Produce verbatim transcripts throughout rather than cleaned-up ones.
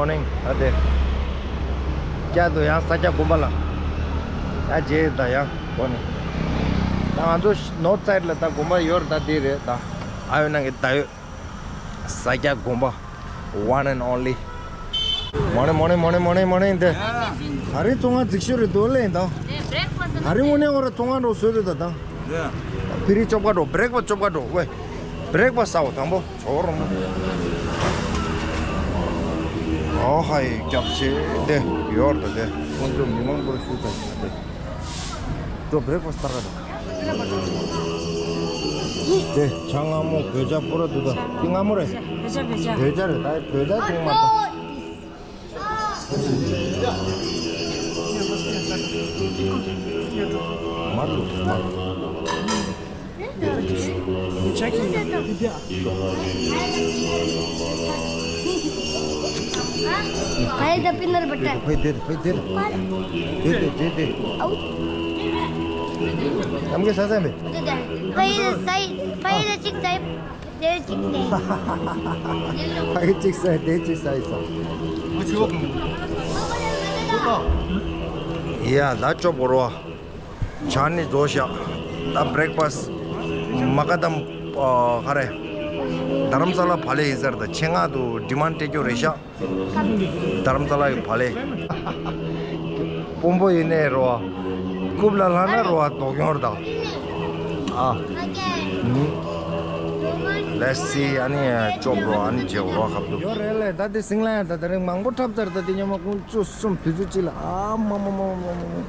Morning. ད་དེ། བསྐྱར་དུ་ཡང་ས་སྐྱ་དགོན་པ་ལ། ཡང་རྗེས་ད་ཡང་སྒོ་ནས། ད་ང་ཚོ་North Side ལ་ད་དགོན་པ་ཡོད་རེད། ད་དེ་རེད་ད། ཨ་ཡོད་ནང་གི་ད་ཡོད། ས་སྐྱ་དགོན་པ། One and only. Morning, morning, morning, morning, morning. དེ། ད་རིང་བཙོན་ཁང་འཛུལ་ཞུགས་རེད་འདུག་ལེ་ཡིན་ད། ད་རིང་དངོས་གནས་ཁོ་ར་བཙོན་ཁང་འགྲོ་བཟོས་འདུག་ད་ད། ཕི་རི་ཅོབ་ཀ་འགྲོ། བྷི་རེག་ཕ་སི་ཅོབ་ཀ་འགྲོ་ཝེ། བྷི་རེག་ཕ་སི་ཟ་འོ་དང་པོ། ཇོ་རོ་མོ། ཨོ་ཧའི་སྐྱབས་ཆེ་དེ། ཡོར་དེ་དེ། ཁོང་ཚོ་མི་མང་པོར་ཞུ་དང་དེ། ཅོ་བྷི་རེག་ཕ་སི་ལྟར་ག་དང་། དེ་ཇ་མངར་མོ་བོད་ཇ་པུ་ར་འདུག་ད། དེ་མངར་མོ་རེད། བོད་ཇ་བོད་ཇ། བོད་ཇ་རེད། ད་བོད་ཇ་ཅུང་མ་ད། Why the peanut butter? ཕ་ཡི་དེ་ཕ་ཡི་དེ། དེ་དེ་དེ་དེ། ཨའུ། ཨམ་གེ་ས་ས་མེད། ཕ་ཡི་ད་ཕ་ཡི་ད་ཅིག་ད། དེ་གཅིག་ནས། ཕ་གི་གཅིག་ཟ་དེ་གཅིག་ཟ་ཡི་ས། ཡ་ད་ཅོབ་གོ་རོ། ཇར་ནི་རྫོགས་ཤག་ད་བྷི་རེག་ཕ་སི་མ་ཀ་དམ། ཨ་ག་རེ། དྷ་རམ་ས་ལ་བག་ལེབ་ཡིན་ཟེར། ད་ཆེད་མངགས་དུ་ཌི་མཱན་སྤྲད་རྒྱུ་རེད་ཤག་དྷ་རམ་ས་ལ་གི་བག་ལེབ། དཔོན་པོ་ཡིན་ནའི་རོ། རྐུབ་ལ་ལྷག་ན་རོ་ལྡོག་ཡོང་རེད་ད། ཨ། ཨུ། Let's see. ཨ་ནི་ཅོབ་རོ། ཨ་ནི་རྗེ་རོ་ཁབ་ཏུ། ཡོད་རེད་ལེ། ད་དེ་སིང་ལ་ཡང་ད་དེ་རིང་མང་པོ་འཁྲབ་ཚར། ད་དེ་ཉི་མ་དཀོན་མཆོག་གསུམ། དུས་ཚོད་གཅིག་ལ་ཨ་མ་མ་མ་མ་མ།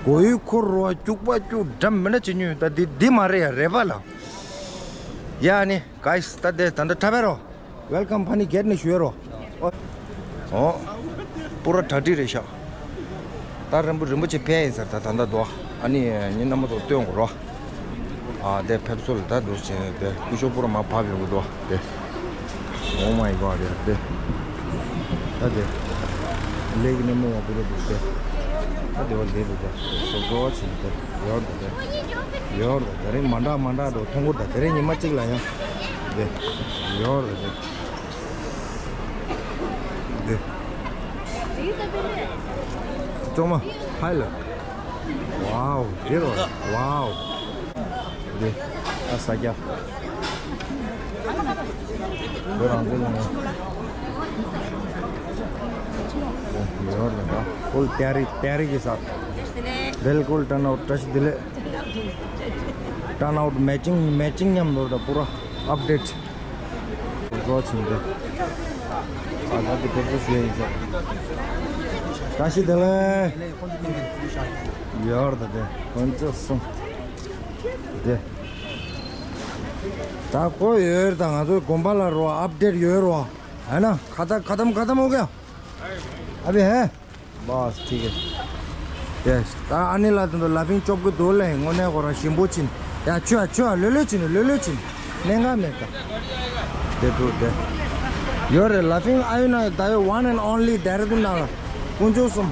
གོ་ཡུ་འཁོར་རོ་སྐྱུག་པ་སྐྱུག་འགྲམ་མི་འདྲ་བྱེད་ཉོས། ད་འདི་འདི་མ་རེད་ཡ། རེད་པ་ལ། ཡ་ནི་གཱིས། ད་དེ་ད་འདི་འཁྲབ་པ་རོ། Welcome ཕ་ནི་གེ་ཊི་ནས་ཞུ་ཡ་རོ། ཨོ། པུ་ར་གྲ་སྒྲིག་རེད་ཤག་ད་རིན་པོ་རིན་པོ་ཆེ་ཕེབས་ཡིན་ཟེར། ད་ད་ད་དོ། ཨ་ནི་ཉིན་རྣམ་པ་ཚོ་སྟོན་དགོས་རོ། ཨ་དེ་ཕེབས་བསུ་ལ་ད་འདུག་བྱས་དེ་སྐུ་ཞབས་པུ་ར་མ་བབས་ཡོང་གི་འདུག་དེ། Oh my God ཡ་དེ། ད་དེ། ལེགས་ནས་མོ་བ་པུ་ར་འདུག་དེ། ད་དེ་བ་དེ་འདུག་ད་སོ་སོ་ཕྱིན་དེ། ཡོར་ད་དེ། ཡོར་ད་དེ་རིང་མ་འདྲ་མ་འདྲ་འགྲོ་མཐོང་གོ་ད། དེ་རིང་ཉི་མ་གཅིག་ལ་ཡང་། དེ། ཡོར་ད་དེ། དེ། ཅོ་མ། ཧའི་ལ། ཝའོ། དེ་རོ། ཝའོ། དེ། ཨ་ས་རྒྱ། ཁོ་རང་ཚོ་ཡོང་། ཡོད་རེད་ད། ཕུལ་ཏ་རི་ཏ་རི་གི་ས། བྷིལ་ཀུལ་ཊརན་ཨའུཊ་བཀྲ་ཤིས་བདེ་ལེགས། ཊརན་ཨའུཊ་མེ་ཅིང་མེ་ཅིང་མཉམ་དུ་ད་པུ་ར་ཨཔ་ཌེཊ། བཟོ་བྱིན་ཏེ། ཨ་ད་དེ་ཕེབས་བསུ་ཞུ་ཡ་ཡིན་ས། བཀྲ་ཤིས་བདེ་ལེགས། ཡོད་རེད་ད་དེ། དཀོན་མཆོག་གསུམ། དེ། ད་ཁོ་ཡོད་རེད་ད། ང་ཚོའི་དགོན་པ་ལ་རོ་ཨཔ་ཌེཊ་ཡོད་རོ། ཨ་ན་ཁ་ཏ་ཁ་ཏམ་ཁ་ཏམ་ཨོ་གེ། ཨ་བི་ཧེ། बस ठीक है। དེ། ད་ཨ་ནི་ལ་དོན་དུ་ལ་ཕིང་ཅོབ་གི་འདུག་ལེ། དངོས་གནས་ཁོ་རང་ཞིམ་པོ་ཕྱིན། ཡ་ཆུ་ཡ་ཆུ་ཡ་ལོས་ལོས་ཕྱིན་ལོས་ལོས་ཕྱིན། གནད་འགག་མེད་ད། དེ་འདུག་དེ། ཡོད་རེད། ལ་ཕིང་ཨ་ཡོད་ན་ད་ཡོད་one and only ཌེ་ར་ཌུན་ནང་ལ། དཀོན་མཆོག་གསུམ།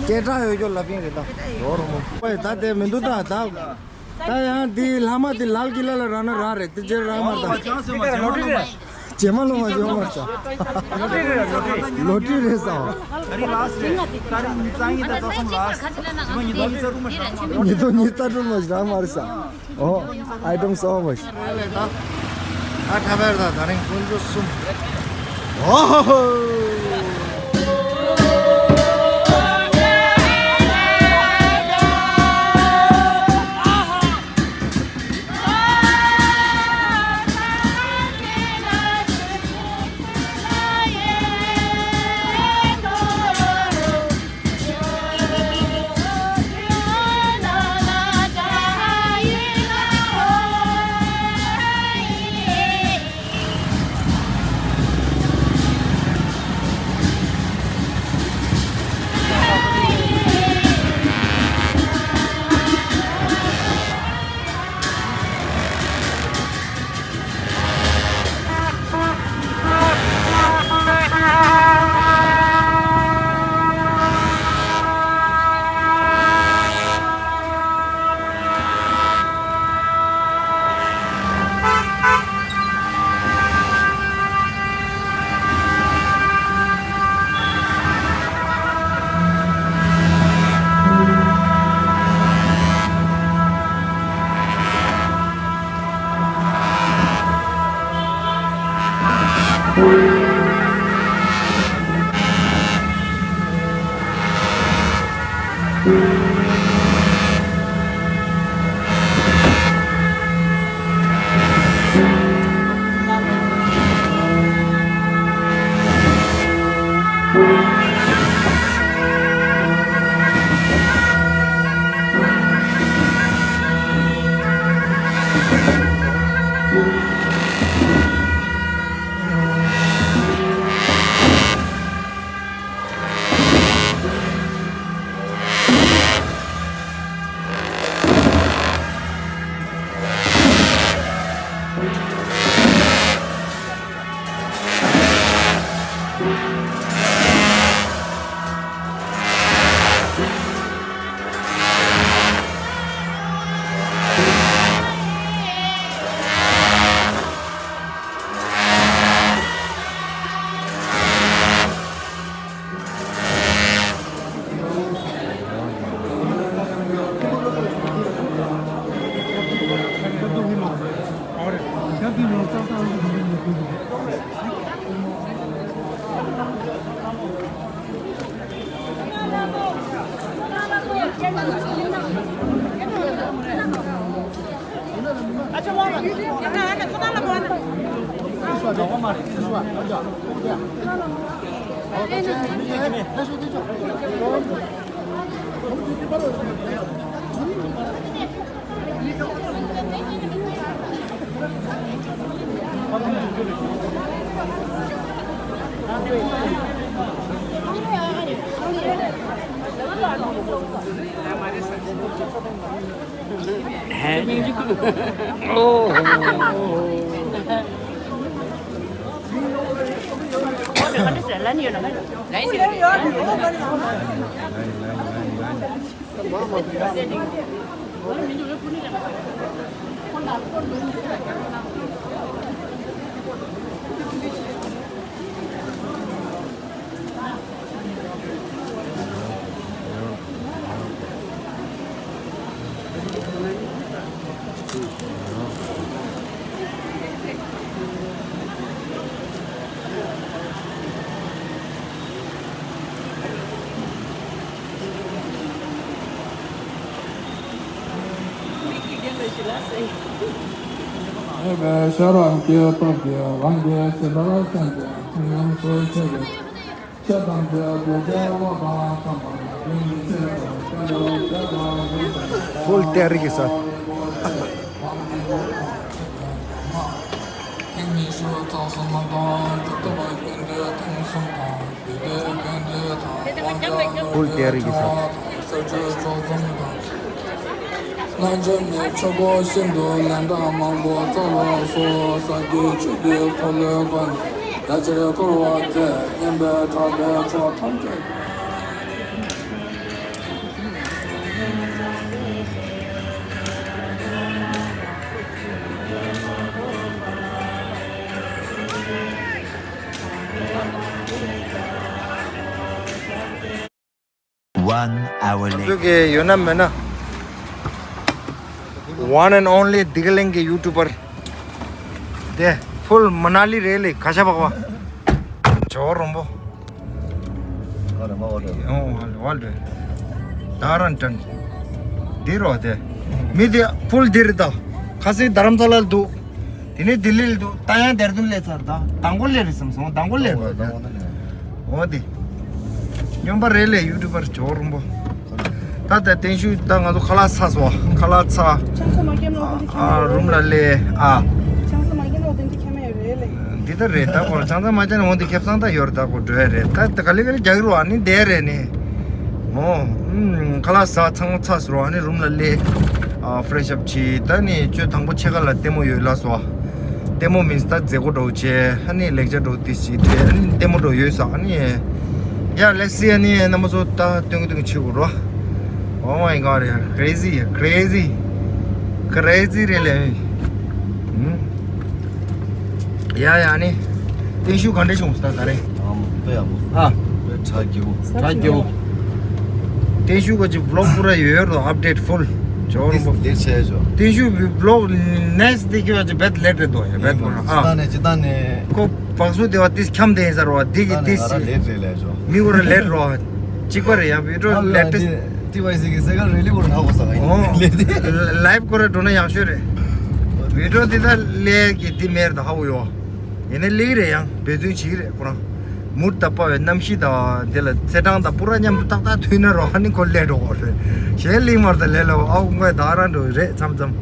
སྐད་གྲགས་ཡོད་རྒྱུ་ལ་ཕིང་རེད་ད། ཡོད་རོ་མོ། ཨོའི་ད་དེ་མི་འདུག་ད་ད། ད་ཡང་འདི་ལྷག་མ་དེ་ལལ་ཀི་ལ་ལ་རག་ན་རག་རེད། དེ་རྗེས་རག་མ་རེད་ད། རྗེས་མ་ལོ་མ་ཡོང་མ་རེད་ས། ལོ་ཏི་རེད་ས། ད་རིང་ལ་སི་རེད། ད་རིང་ཉི་ཚང་གི་ད་ད་སོང་ལ་སི། ཉི་མ་ཉི་ཚང་གི་ད་ད་སོང་ལ་སི། ཉི་ཚང་གི་ད་ད་སོང་ལ་སི་རག་མ་རེད་ས། ཨོ། ཨའི་ཊམ་སོ་མ་ཆི། ཨ་ཁྲ་བེར་ད་ད་རིང་དཀོན་མཆོག་གསུམ། ཨོ་ཧོ་ཧོ། ཨེ་བས་ཤ་རག་སྐྱེས་སྟོབས་ཀྱིས་རང་གི་ཇི་ལྟར་སེམས་ཀྱི་ཐུན་མོང་སུ་ཆེ་བའི། Full terry ke saath. Full terry ke saath. རྣམ་འབྱེད་ནི་ཆོས་སྐུ་ཤིན་ཏུ་ལན་གྲངས་མང་པོ་བརྩམས་པ་སོགས་ས་དགེ་ཆོས་ཀྱི་འཁོར་ལོའི་སྒོ་ནས་རྒྱ་ཆེར་བསྐོར་བ་མཛད། སྙན་པའི་གྲགས་པས་ཕྱོགས་ཐམས་ཅད། One hour later. བོད་ཀྱི་ཡོད་ན་མེད་ན། One and only བདེ་སྐྱིད་གླིང་གི་ཡུ་ཊུབ་པར། དེ་ཕུལ་མ་ན་ལི་རེད་ལེ། ག་ཤ་བག་བ། ཇོ་རོང་པོ། ཨ་རེ་མ་བ་རེད། ཨོ་ཝལ་རེད། ད་རན་ཏན། འདི་རོ་དེ། མི་དེ་ཕུལ་འདི་རེད་ད། ཁ་སང་རྡ་རམ་ས་ལ་འདུག་དེ་ནས་ལྡི་ལི་ལ་འདུག་ད་ཡང་དེར་དུན་སླེབས་ཚར། ད་དང་པོ་སླེབས་རེད་བསམ་སོང་། དང་པོ་སླེབས་རེད། འོ་དེ། སྨྱོན་པ་རེད་ལེ། ཡུ་ཊུབ་པར་ཇོ་རོང་པོ། ད་ལྟ་བརྟན་བཞུགས། ད་ང་ཚོ་ཁ་ལག་ཚ་སོང་། ཁ་ལག་ཚ། ཆང་ས་མ་བརྒྱབ་ན་འོ་དེ་ཁྱེད་ཨ་རུམ་ལ་སླེབས་ཨ། ཆང་ས་མ་བརྒྱབ་ན་འོ་དེ་འདི་ཁྱེད་མེད་རེད་ལེ། འདི་ལྟར་རེད། ད་ཁོ་ཆང་ས་མ་བརྒྱབ་ན་འོ་འདི་ཁེབས་སང་ད་ཡོད་རེད། ད་ཁོ་འགྲོ་ཡ་རེད། ད་ད་ག་ལེ་ག་ལེ་རྒྱག་གི་རོ། ཨ་ནི་བསྡད་རེད་ནི། ཨོ། ཨུམ། ཁ་ལག་ཟ། ཚང་མ་ཚ་སོང་རོ། ཨ་ནི་རུམ་ལ་སླེབས། ཨ། ཕེ་རེ་ཤི་ཨབ་བྱས། ད་ནི་ཆུ་དང་པོ་ཕྱེད་ཀ་ལ་ལྟད་མོ་ཡོད་ལབ་སོང་། ལྟད་མོ་མིན་ད་མཛད་སྒོ་འདྲ་བོ་བྱས། ཨ་ནི་ལེགས་ཆ་འདྲ་བོ་དེ་ཞིག་སྤྲད། ཨ་ནི་ལྟད་མོ་འདྲ་བོ་ཡོད་ས། ཨ་ནི། Yeah, let's see. ཨ་ནི་རྣམ་པ་ཚོ་ད་སྟོན་གི་སྟོན་གི་བྱེད་དགོས་རོ། Oh my God, yeah, crazy, crazy, crazy རེད་ལེ། ཨུམ། ཡ་ཡ། ཨ་ནི་བརྟན་བཞུགས་ག་འདྲ་བྱུང་། ད་ག་རེ། ཨམ། དཔེ་ཡག་པོ། ཨ། དཔེ་གྲ་རྒྱས་པོ། གྲ་རྒྱས་པོ། བརྟན་བཞུགས་ཀྱི་ཅིག་ཝི་ལོག་པུ་ར་ཡོད་རོ། ཨབ་ཌེཊ་ཕུལ། ཇོ་རིན་པོ། ལེ་ཆེ་ཇོ། ཏིན་ཤུ་བི་བི་ལོག་ནེག་སི་ཏི་གི་བ་ཅི་བེད་ལེ་ཏྲེ་དོ་ཡ་བེད་པོ་ན་ཨ། ཇི་ད་ནས་ཇི་ད་ནས། ཁོ་བག་སུ་དེ་བ་ཏིས་ཁྱམ་དེ་ཡིན་ས་རོ་བ་དེ་གི་ཏིས། ང་རང་ལེ་ཏྲེ་ལེ་ཇོ། མི་འུ་ར་ལེ་རོ་གཅིག་པ་རེད་ཡ་བི་ཌིའོ་ལེ་ཏེ། ཏི་ཝའི་སི་གི་སེ་ག་རེ་ལི་བོར་ན་ཧོ་ས་ག་ཡིན་ལེ་ཏེ། ལའིབ་ཁོ་ར་འགྲོ་ན་ཡག་ཤོས་རེད། བི་ཌིའོ་དེ་ད་ལེ་གི་དེ་མེར་ད་ཧ་བུ་ཡོ། ཡིན་ནའི་ལེགས་རེད་ཡང་འབད་བརྩོན་བྱེད་ཀྱི་རེད་ཁོ་རང་། མུར་ད་པ་བའི་གནམ་གཤིས་དང་དེ་ལ་ཚེས་གྲངས་དང་པུ་ར་མཉམ་དུ་ཏག་ཏག་མཐུན་ན་རོ་ཧ་ནི་ཁོ་ལས་འགྲོ་གོ་རེད། གཞན་ལེགས་མར་ད་ལས་ལོ་ཨའུ་ངོས་ད་རང་འགྲོ་རེད་མཚམས་མཚམས།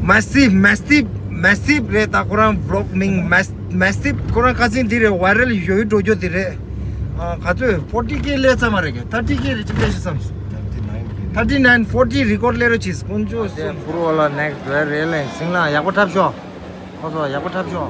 མ་སི་མ་སི་མ་སི་རེད་ད་ཁོ་རང་བི་ལོག་མིང་མ་མ་སི་ཁོ་རང་ཁ་སང་འདི་རེད་ཝའི་རལ་ཡོད་འགྲོ་རྒྱུ་དེ་རེད། ཨ་ག་ཚོད་ཕོར་ཊི་ཀེ་ལས་ཙམ་མ་རེད་གི་ཐར་ཊི་ཀེ་རེད་ཅིག་ལས་ཤི་བསམ། ཐར་ཊི་ནའིན་ཕོར་ཊི་རི་ཀོར་ལས་རོ་ཆིས་ཀུན་ཅོ་སེ་ཕུར་བ་ལ་ནེག་སི་ཝའི་རལ་ལེན་སིང་ལ་ཡག་པོ་འཁྲབ་ཤོག་ཁོ་ཚོ་ཡག་པོ་འཁྲབ་ཤོག་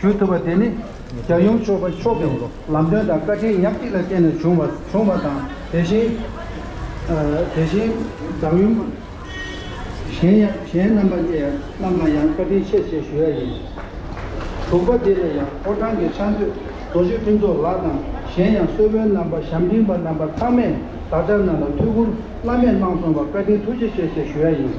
ཞུ་ཐུབ་པ་དེ་ནི་རྒྱལ་ཡུམ་མཆོག་པ་མཆོག་གི་ལམ་སྟོན་དང་བཀའ་དྲིན་ཉག་གཅིག་ལ་བརྟེན་ནས་བྱུང་བ་བྱུང་བ་དང་། དེ་བཞིན་ཨ་དེ་བཞིན་བདག་ཡུམ་གཞན་ཡང་གཞན་རྣམ་པ་གཉིས་རྣམས་ལ་ཡང་བཀའ་དྲིན་ཆེ་ཞེས་ཞུ་ཡ་ཡིན། དྲུག་པ་འདི་ལ་ཡང་ཕོ་བྲང་གི་ཕྱག་མཛོད་རྡོ་རྗེ་ཕུན་ཚོགས་ལགས་དང་། གཞན་ཡང་གསོལ་དཔོན་རྣམ་པ་ཞབས་འབྲིང་པ་རྣམ་པ་ཚང་མས་བདག་ཅག་རྣམས་ལ་ཐུགས་ཁུར་བླ་མེད་གནང་སོང་བར་བཀའ་དྲིན་ཐུགས་རྗེ་ཆེ་ཞེས་ཞུ་ཡ་ཡིན།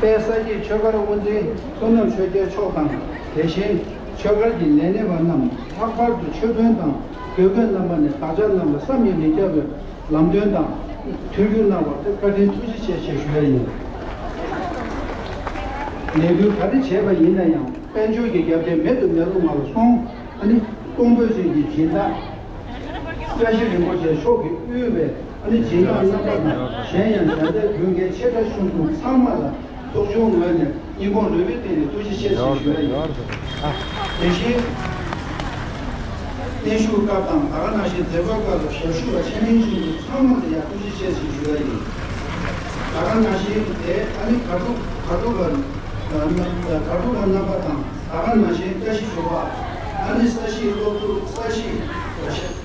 དཔལ་ས་སྐྱིད་ཆོས་སྒར་དབུ་འཛིན་བསོད་ནམས་ཆོས་རྒྱལ་མཆོག་དང་། དེ་བཞིན་ཆོས་སྒར་གྱི་ལས་སྣེ་བ་རྣམས། ལྷག་པར་དུ་ཆོས་དཔོན་དང་དགེ་བསྐོས་རྣམ་པ་ནས་བདག་ཅག་རྣམས་ལ་བསམ་གྱིས་མི་ཁྱབ་པའི་ལམ་སྟོན་དང་མཐུན་འགྱུར་གནང་བར་བཀའ་དྲིན་ཐུགས་རྗེ་ཆེ་ཞེས་ཞུ་ཡ་ཡིན། ལས་འགུལ་ག་རེ་བྱས་པ་ཡིན་ན་ཡང་དཔལ་འབྱོར་གྱི་རྒྱབ་རྟེན་མེད་དུ་མེད་རུ་མ་ལ་སོང་། ཨ་ནི་གཏོང་ཕོད་ཅན་གྱི་སྦྱིན་བདག་བཀྲ་ཤིས་རིན་པོ་ཆེ་མཆོག་གིས་དབུས་པའི་ཨ་ནི་སྦྱིན་བདག་རྣམ་པ་དང་། གཞན་ཡང་བྱམས་པའི་མགོན་རྒྱལ་ཆེ་ཕྲ་ཆུང་ཆུང་ཚང་མ་ལ་ཚོགས་ཆུང་ངོས་ནས་སྙིང་ཁོང་རུས་པའི་གཏིང་ནས་ཐུགས་རྗེ་ཆེ་ཞེས་ཞུ་ཡ་ཡིན། དེ་བཞིན་བརྟན་བཞུགས་སྐབས་དང་ད་ག་ནང་བཞིན་མཛད་སྒོའི་སྐབས་ལ་ཞབས་ཞུ་བ་ཆེ་འབྲིང་ཆུང་འབྲིང་ཚང་མ་ལ་ཡང་ཐུགས་རྗེ་ཆེ་ཞེས་ཞུ་ཡ་ཡིན། ད་ག་ནང་བཞིན་དེ་ཨ་ནི་གར་དྲུག་གར་དྲུག་པ་གར་དྲུག་པ་རྣམ་པ་དང་། ད་ག་ནང་བཞིན་བཀྲ་ཤིས་ཞོལ་པ། ཨ་ནི་ས་གཞིས་སློབ་ཕྲུག་ས་གཞིས་